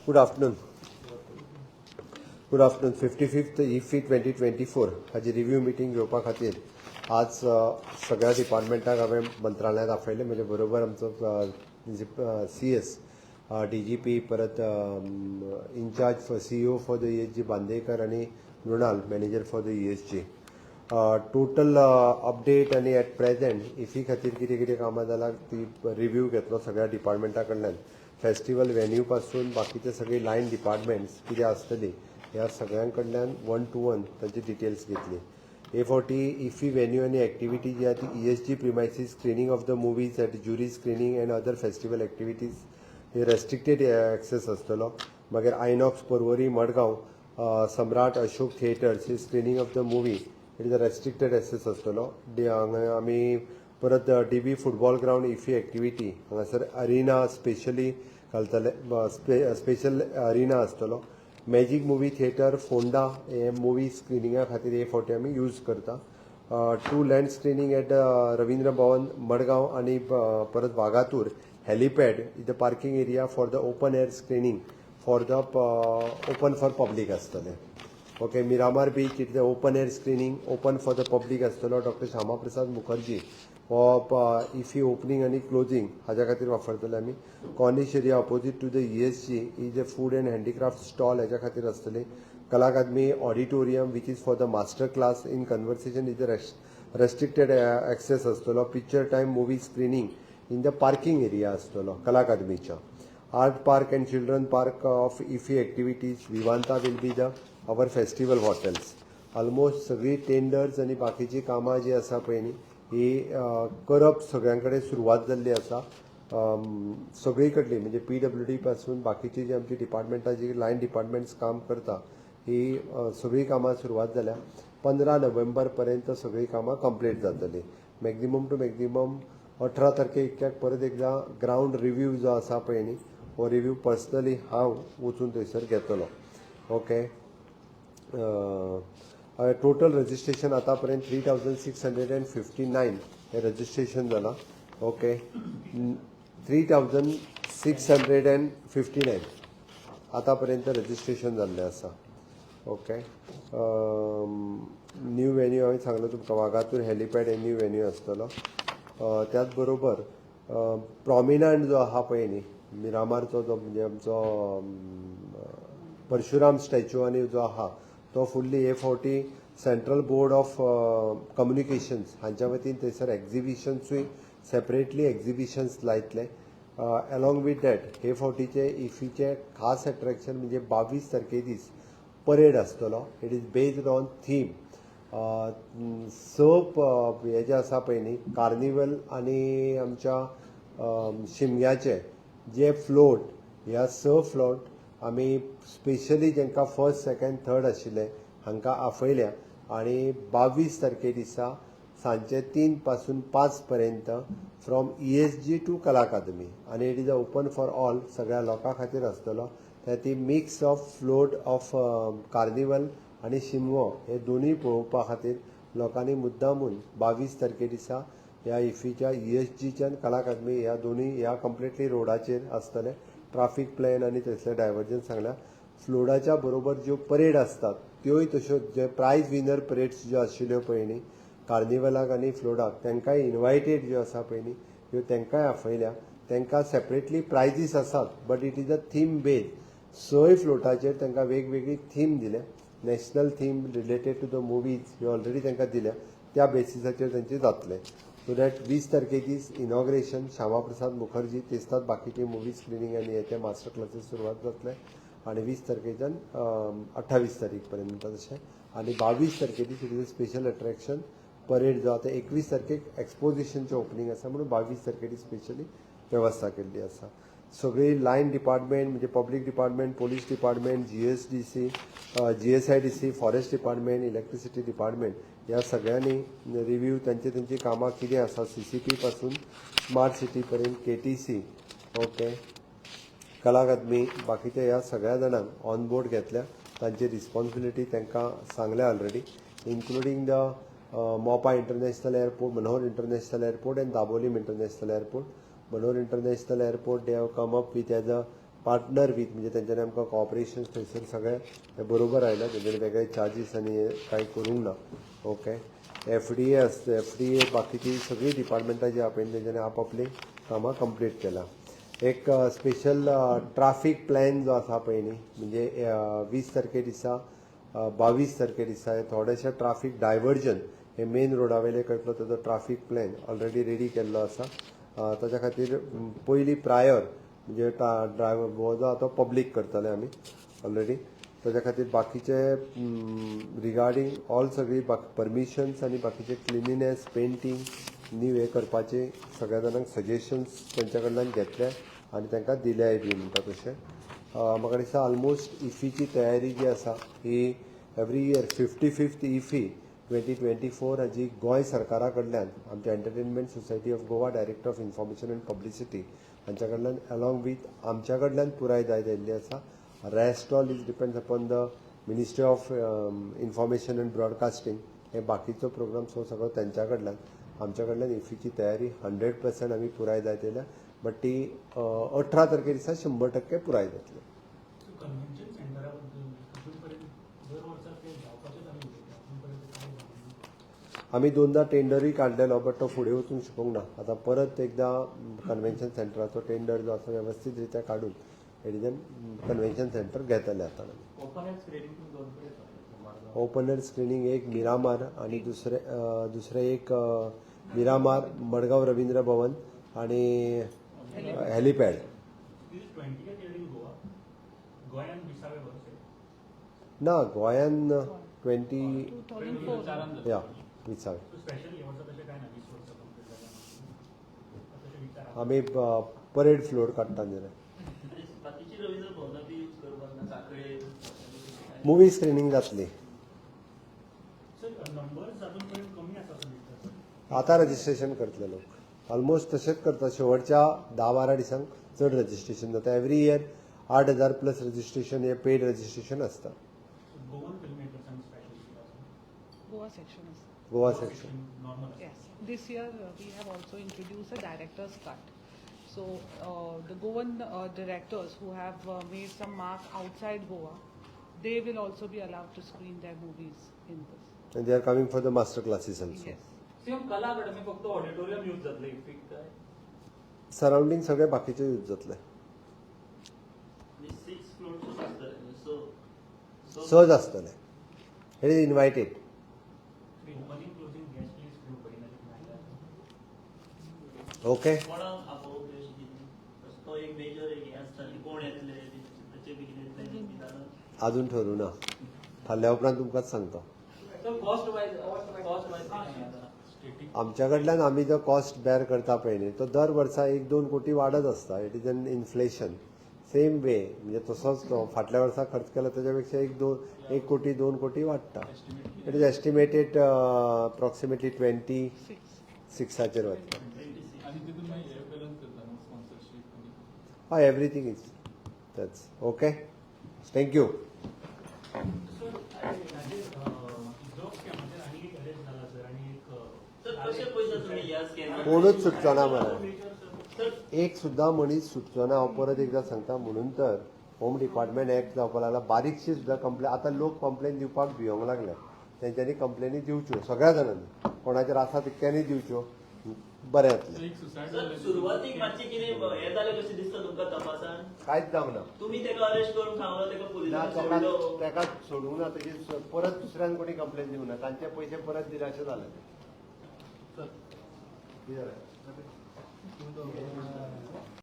Good afternoon. Good afternoon. 55th IFFI 2024 हाजी review meeting घेवपा खातीर आज सगळ्या डिपार्टमेंटाक हांवें मंत्रालयांत आपयलें. म्हजे बरोबर आमचो CS, DGP, परत incharge for CEO for the ESG Bandekar आनी मृणाल, manager for the ESG. Total update आनी एट प्रेझेंट इफी खातीर कितें कितें कामां जालां ती रिव्ह्यू घेतलो सगळ्या डिपार्टमेंटा कडल्यान. फेस्टिवल व्हेन्यू पासून बाकीचे सगळी लायन डिपार्टमेंट्स कितें आसतली, ह्या सगळ्यां कडल्यान वन टू वन तांची डिटेल्स घेतली. हे फावटी इफी व्हेन्यू आनी एक्टिविटी जी आहा ती ESG premises, screening of the movies at jury screening and other festival activities hey restricted access आसतलो. मागीर INOX Porvorim, Madgaon, Samrat Ashok theatres hey screening of the movie, it is a restricted access आसतलो. हांगा आमी परत DB football ground IFFI activity, हांगासर Aryna specially घालतले, special Aryna आसतलो. Magic movie theatre Ponda हे मुवी स्क्रिनिंगा खातीर हे फावटी आमी यूज करता. Two land screening at Ravindra Bhavan Madgaon आनी परत Vagator helipad is the parking area for the open air screening for the open for public आसतलें. Okay, Miramar beach, it the open air screening open for the public आसतलो. Doctor Shyama Prasad Mukherjee हो IFFI opening आनी closing हाज्या खातीर वापरतले आमी. Corniche area opposite to the ESG is a food and handicraft stall हेज्या खातीर आसतली. कला अकादमी auditorium, which is for the master class in conversation, is a restricted access आसतलो. Picture time movie screening in the parking area आसतलो कला अकादमीच्या. Art park and children park of IFFI activities, Vivanta will be the our festival hotels. Almost सगळी tenders आनी बाकीची कामां जी आसा पळय न्ही, ही करप सगळ्यां कडेन सुरवात जाल्ली आसा. सगळी कडली, म्हणजे पीडब्ल्यूडी पासून बाकीची जी आमची डिपार्टमेंटां, जी लायन डिपार्टमेंट्स काम करता, ही सगळी कामां सुरवात जाल्या. 15 नोव्हेंबर पर्यंत सगळीं कामां कंप्लीट जातली. मॅक्झिमम टू मॅक्झिमम 18 तारखे इतक्याक परत एकदां ग्रावंड रिव्यू जो आसा पळय न्ही, हो रिव्यू पर्सनली हांव वचून थंयसर घेतलो. ओके, टोटल रजिस्ट्रेशन आतां पर्यंत 3659 हे रजिस्ट्रेशन जालां. Okay, 3659 आतां पर्यंत रजिस्ट्रेशन जाल्लें आसा. ओके, न्यू व्हेन्यू हांवें सांगलो तुमकां, वागातूर हेलिपॅड हे न्यू व्हेन्यू आसतलो. त्याच बरोबर प्रॉमिनंट जो आहा पळय न्ही, मिरामारचो जो, म्हणजे आमचो परशुराम स्टॅच्यू आनी जो आहा तो फुडली हे फावटी सेंट्रल बोर्ड ऑफ कम्युनिकेशन्स हांच्या वतीन थंयसर एक्झिबिशन्सूय, सेपरेटली एक्झिबिशन्स लायतले. अलॉंग विथ that, हे फावटीचे इफीचे खास एट्रॅक्शन म्हणजे 22 तारखे दीस परेड आसतलो. It is based on theme. स हे जे आसा पळय न्ही, कार्निवल आनी आमच्या शिमग्याचे जे फ्लोट, ह्या स फ्लोट आमी स्पेशली जांकां फर्स्ट, सेकंड, थर्ड आशिल्ले हांकां आपयल्या आनी 22 तारखे दिसा सांजचे 3 पासून 5 पर्यंत from ESG to कला अकादमी आनी it is a open for all, सगळ्या लोकां खातीर आसतलो. त्या ती mix of float of carnival आनी शिमगो हे दोनूय पळोवपा खातीर लोकांनी मुद्दामून 22 तारखे दिसा ह्या इफीच्या ईएसजीच्यान कला अकादमी ह्या दोनूय ह्या कंप्लिटली रोडाचेर आसतले. ट्राफीक प्लॅन आनी थंयसरलें डायवर्जन सांगल्या. फ्लोटाच्या बरोबर ज्यो परेड आसतात त्योय तश्यो, जे प्रायज विनर परेड्स ज्यो आशिल्ल्यो पळय न्ही कार्निवलाक आनी फ्लोटाक, तांकांय इनवायटेड ज्यो आसा पळय न्ही ह्यो, तांकांय आपयल्या. तांकां सेपरेटली प्रायजीस आसात, but it is a theme base. सय फ्लोटाचेर तांकां वेगवेगळी थीम दिल्या. National theme related to the movies ह्यो ऑलरेडी तांकां दिल्या, त्या बेसिसाचेर तांचे जातले. सो that 20 तारखे दीस इनॉग्रेशन श्यामा प्रसाद मुखर्जी दिसतात, बाकीचे मुवी स्क्रिनींग आनी हे ते मास्टर क्लासीस सुरवात जातले आनी 20 तारखेच्यान 28 तारीख पर्यंत म्हणटा तशें. आनी 22 तारखे दीस it is a special attraction parade जो आतां 21 तारखेक एक्सपोजिशनचें ओपनींग आसा, म्हणून 22 तारखे दीस स्पेशली वेवस्था केल्ली आसा. सगळी लायन डिपार्टमेंट, म्हणजे public department, police department, GSDC, GSIDC, forest department, electricity department, ह्या सगळ्यांनी रिव्यू तांची तांची कामां कितें आसा, सीसीपी पासून स्मार्ट सिटी पर्यंत, केटीसी, ओके, कला अकादमी, बाकीच्या ह्या सगळ्या जाणांक ऑन बोर्ड घेतल्या. तांची रिस्पॉन्सिबिलिटी तांकां सांगल्या already, including the Mopa International Airport, Manohar International Airport and Dabolim International Airport. Manohar International Airport, they have come up with as a partner with, म्हणजे तेंच्यांनी आमकां कॉपरेशन थंयसर सगळें हें बरोबर आयलां. तेंच्यांनी वेगळे चार्जीस आनी हे कांय करूंक ना. ओके, एफडीए आसता, एफडीए, बाकीची सगळीं डिपार्टमेंटां जी आहा पळय, तेंच्यांनी आपापलीं कामां कंप्लीट केलां. एक स्पेशल ट्राफीक प्लॅन जो आसा पळय न्ही, म्हणजे 20 तारखे दिसा, 22 तारखे दिसा हे थोडेशे ट्राफीक डायवर्जन हे मेन रोडा वयले करतलो. ताजो ट्राफीक प्लॅन ऑलरेडी रेडी केल्लो आसा. ताच्या खातीर पयलीं प्रायर म्हणजे ड्रायव्हर हो जो आहा तो पब्लीक करतले आमी ऑलरेडी. ताच्या खातीर बाकीचे रिगार्डींग ऑल सगळी परमिशन्स आनी बाकीचे क्लिनिनेस, पेंटींग न्यू हे करपाचे सगळ्या जाणांक सजेशन्स तेंच्या कडल्यान घेतले आनी तांकां दिल्याय बी म्हणटा तशें. म्हाका दिसता ऑलमोस्ट इफीची तयारी जी आसा ही every year 55th IFFI 2024 हाजी गोंय सरकारा कडल्यान आमच्या Entertainment Society of Goa, Director of Information and Publicity हांच्या कडल्यान अलॉंग वीथ आमच्या कडल्यान पुराय जायत आयिल्ली आसा. Rest all is depends upon the Ministry of Information and Broadcasting. हे बाकीचो प्रोग्राम सो सगळो तेंच्या कडल्यान. आमच्या कडल्यान इफीची तयारी 100% आमी पुराय जायत येयल्या, बट ती 18 तारखे दिसा 100% पुराय जातली. कन्व्हेन्शन सेंटरा बद्दल अजून पर्यंत दर वर्सा ते जावपाचेच आमी उलयता, अजून पर्यंत काय जावंक ना. आमी दोनदा टेंडरूय काडलेलो, बट तो फुडें वचूंक शकूंक ना. आतां परत एकदां कन्व्हेन्शन सेंटराचो टेंडर जो आसा वेवस्थीत रित्या काडून it is convention centre घेतले आतां आमी. ओपन एअर स्क्रिनींग तुम्ही दोन कडे चालू, मडगांव. ओपन एअर स्क्रिनींग एक मिरामार आणि दुसरें एक मिरामार, मडगांव रवींद्र भवन आणि helipad. This is 20th year in Goa. गोंयान विसावे वर्स हे. ना, गोंयान 20 2004. चारान जाता. या, विसावे. सो स्पेशल हे वर्सा तशें काय ना, 20 वर्सां कंप्लीट जाल्या तशें विचार आसा? आमी परेड फ्लोट काडटा जाल्यार. बाकीची रवींद्र भवनां बी यूज करपाक ना, साखळे? मुवी स्क्रिनींग जातली. सर, नंबर्स अजून पर्यंत कमी आसा असं दिसता सर. आतां रजिस्ट्रेशन करतले लोक. ऑलमोस्ट तशेंच करता, शेवटच्या 10-12 दिसांक चड रजिस्ट्रेशन जाता. एवरी इयर 8000 प्लस रजिस्ट्रेशन हे पेड रजिस्ट्रेशन आसता. गोवन फिल्म मेकर्सांक स्पेशल कितें आसा? Goa section is. Goa section. Normal आसा. Yes. This year we have also introduced a director's cut. So the Goan directors who have made some mark outside Goa, they will also be allowed to screen their movies in this. And they are coming for the master classes also. Yes. Same कला अकादमी फक्त auditorium use जातले इफीक काय? Surrounding सगळे बाकीचे use जातले. Six floors आसतले, so सहज आसतले. It is invited. Opening closing guest list घेवपाची ना कितें? ओके. कोणाक आपोवप अशें कितें, तो एक मेजर एक हें आसता न्ही, कोण येतले ताचे बी कितें प्लॅनिंग बी जालां? अजून ठरू ना. थारल्या उपरांत तुमकांच सांगता. सो कॉस्ट वायज स्टेटीक आमच्या कडल्यान आमी जो कॉस्ट बेर करता पळय न्ही, तो दर वर्सा 1-2 कोटी वाडत आसता. It is an inflation same way, म्हणजे तसोच तो फाटल्या वर्सा खर्च केला ताच्या पेक्षा एक दोन 1 कोटी 2 कोटी वाडटा. It is estimated approximately 26 Six. सिक्साचेर वतलो. 26. आणि तितून मागीर हे बॅलन्स करता न्हू, स्पॉन्सरशीप आनी हय, everything is that's okay. Thank you. Sir, हाजेर ड्रग स्कॅमाचेर आनी एक अरेस्ट जाला सर आनी एक सर, कशे पयता तुमी ह्या स्कॅमाक? कोणूच सुटचो ना मरे. सर. एक सुद्धा मनीस सुटचो ना, हांव परत एकदा सांगता. म्हणून तर होम डिपार्टमेंट एक्ट जावपाक लागला. बारीकशी सुद्धा कंप्लेन, आतां लोक कंप्लेन दिवपाक भियोंक लागले. तेंच्यांनी कंप्लेनी दिवच्यो, सगळ्या जाणांनी, कोणाचेर आसा तितक्यांनी दिवच्यो, बरें जातलें. एक सुसायड. सर, सुरवातीक मातशें कितें हें जालें कशें दिसता तुमकां तपासान? कांयच जावंक ना. तुमी तेका अरेस्ट करून सांगलो, तेका ना. पुलिसांनी ताका सोडलो. ताका सोडूंक ना. तेजी परत दुसऱ्यान कोणी कंप्लेन दिवंक ना. तांचे पयशे परत दिले अशें जालें. कितें जालें?